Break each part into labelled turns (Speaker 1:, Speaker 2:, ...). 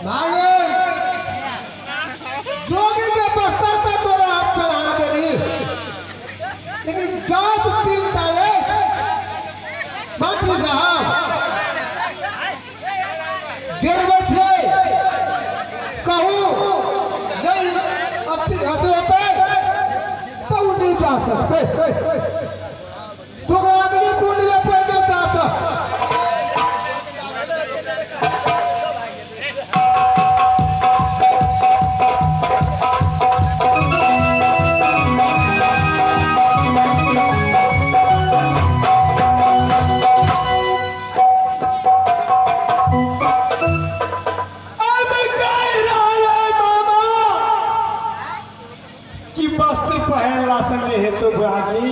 Speaker 1: भागे जोगी के बस्तर पे तोरा हम चढ़ा देली, लेकिन जात तीन टा अछि। मंत्री साहब गिरबै छियै, कहू नहीं अति अति होतै तऽ ओ नहि जा सकतै। तू अग्नि कुंड में पड़ जाता था।
Speaker 2: अब कहि रहल है मामा कि वस्त्र पहनला से नहीं हेतु भागी।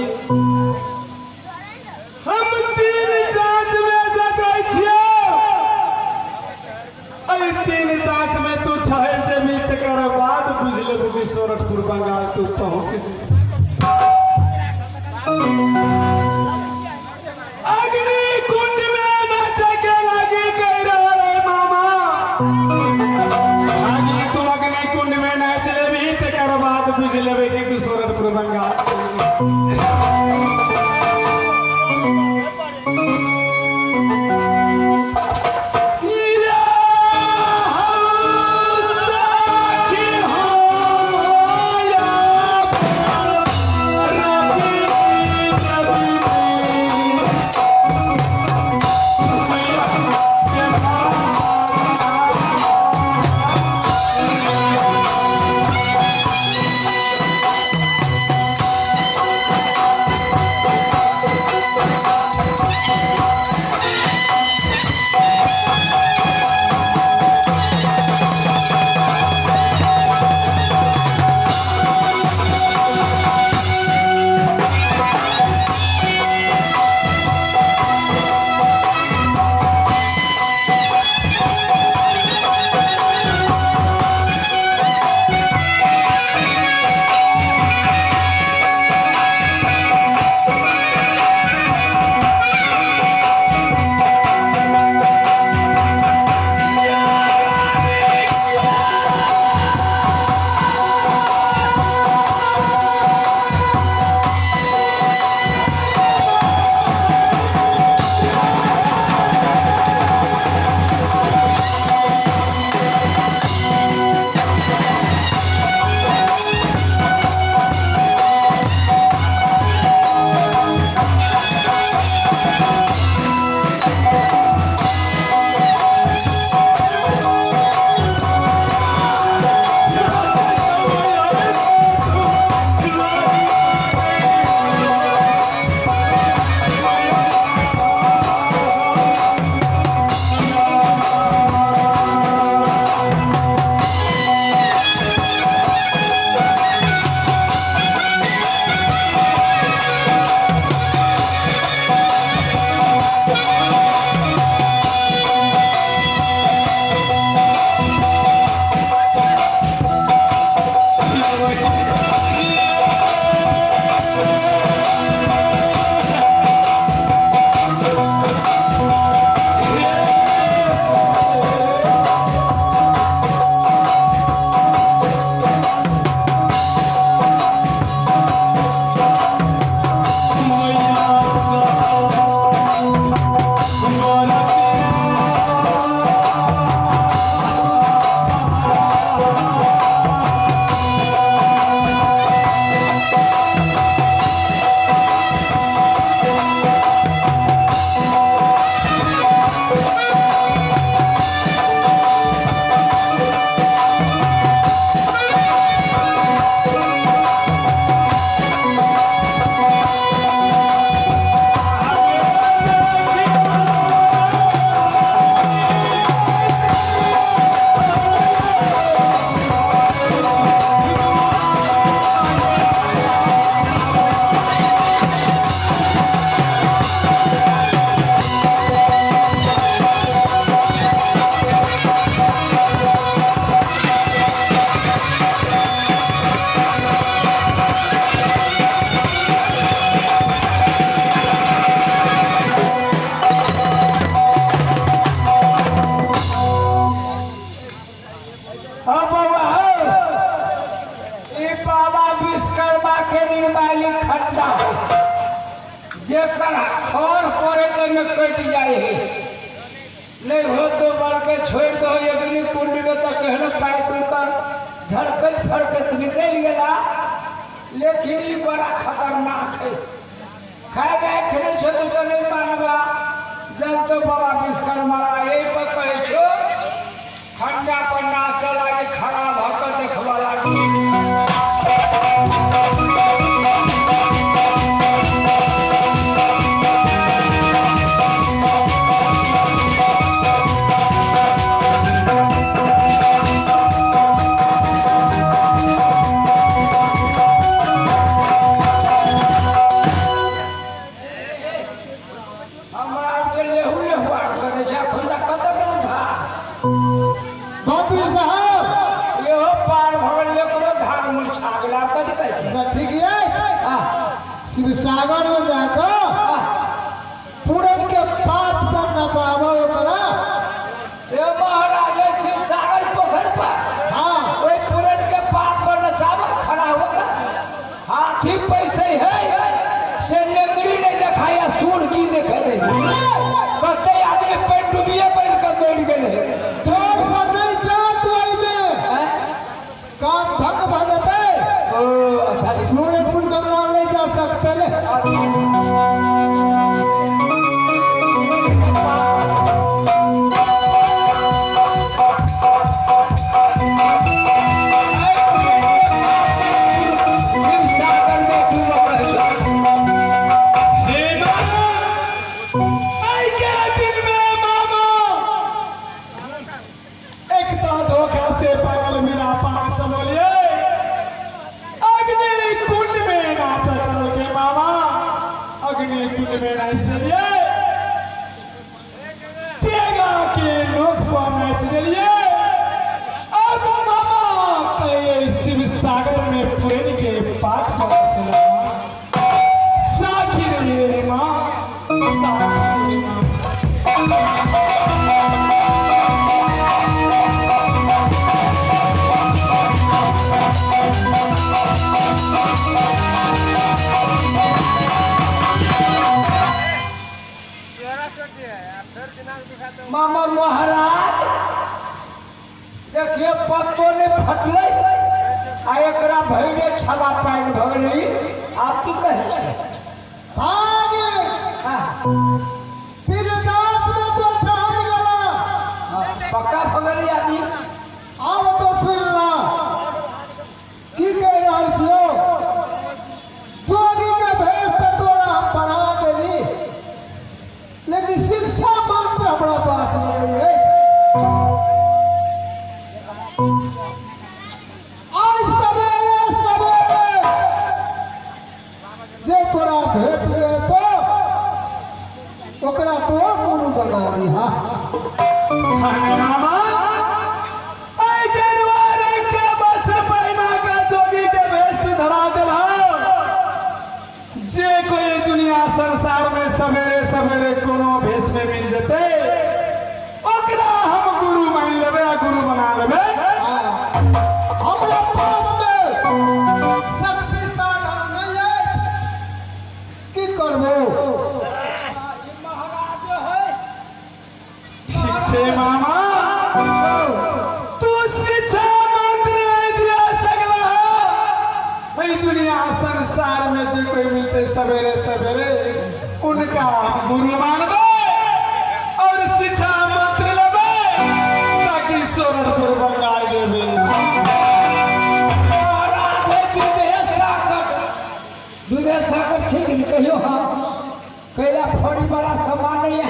Speaker 2: हम तीन जांच में जा जाइ छियौ, एहि तीन जांच में तू ठहर जेबी, तकर बाद बुझि लेबू कि सोरठपुर बंगाल तू पहुंच जेबी। अग्नि कुंड में नाचे के लागी कह रहल है मामा, भागी तू अग्नि कुंड में नाच लेबी, तकर बाद बुझि लेबै कि तू सोरठपुर बंगाल।
Speaker 3: अब बउआ हो, ई बाबा विश्वकर्मा के निर्माली खट्टा है, जेकर खर पड़े तो में कट जाए है, नहीं हो तो बढ़ के छोड़ दो। अग्नि कुंड में तो कहनो पाई कर झड़कत फड़कत निकल गया, लेकिन ई बड़ा खतरनाक है। खाए गए खेले छो तो नहीं मानबा, जब तो बाबा विश्वकर्मा यही पर कहे छो खंडा पर नाच लागे खड़ा भऽ के देखबा लागे। हमरा आरके लेहू लेहू आर करै छै, एखन तक कतऽ गेल धार?
Speaker 1: मंत्री साहब
Speaker 3: इहो पार भऽ गेल, एकरो धार मुरझा गेल। आब कथी कहै छै?
Speaker 1: तऽ ठीक अछि।
Speaker 3: आह,
Speaker 1: शिवसागर में जाकऽ पूरन के पात पर नचाबो ओकरा।
Speaker 3: ए महाराज, ओहि शिवसागर पोखरि पर
Speaker 1: हाँ।
Speaker 3: ओहि पूरन के पात पर नचाबऽ खड़ा होकर हाथी पैसे है से नेंगरी नहीं देखाय आ सूर की देखे रही, कते आदमी पेट डूबिए बन के मरि गेल है।
Speaker 1: तोर सब नहीं जात ओहिमे,
Speaker 3: आँय?
Speaker 1: काम भंग भऽ जेतै।
Speaker 3: ओ अच्छा जी।
Speaker 1: सूर्यपुर बंगाल नहीं जा सकते ले।
Speaker 3: अच्छा अच्छा। शिव सागर में डूबल रहै छौ।
Speaker 2: हे मामा, आइ के दिन में मामा एक तो धोखा से पागल मेरा पार चलोलिए, अग्नि कुंड में नाच चल के मामा, अग्नि कुंड में नाच देलिए, टेगा के नोख पर नाच देलिए। अब मामा कहिए शिव सागर में पुरन के पात पर चला साखी रहिए रे माँ, साखी रे माँ।
Speaker 3: मामा महाराज देखिए पत्तो नहीं फटलै आ एकरा भैरे छला पानि भऽ गेलै। आब की कहै छै?
Speaker 1: भागे
Speaker 3: हाँ,
Speaker 1: तीन रात में तो ठहर गेला।
Speaker 3: हाँ, पक्का भऽ गेलै आदमी।
Speaker 1: आब तो सुन ला की कहि रहल छियौ। जोगी के भेष तऽ तोरा हम बना देली, लेकिन शिक्षा मंत्र हमरा पास में नहीं अछि। आज सवेरे सवेरे जे तोरा भेट जेतौ ओकरा तो गुरु बना लिहा।
Speaker 2: हाय मामा, ऐ गेरुआ रंग के वस्त्र पहिना के जोगी के भेष तू धरा देलहो। जे कोई दुनिया संसार में सवेरे सवेरे कोनो भेष में मिल जते ओकरा हम गुरु मान लेबै आ गुरु बना लेबै।
Speaker 1: हमरा पास में शक्ति साधन नहीं अछि, की करबो?
Speaker 3: महाराज है।
Speaker 2: ठीक छै मामा, तू शिक्षा मंत्र नहीं दिया सकला है। दुनिया संसार में जे कोई मिलते सवेरे सवेरे उनका हम गुरु मानबे और शिक्षा मंत्र लेबै ताकि सोरठपुर बंगाल जेबै।
Speaker 3: महाराज है विदेश साकर, विदेश साकर छै कि नहि कहियो? हाँ, कैला फड़ी वाला सामान नहीं है।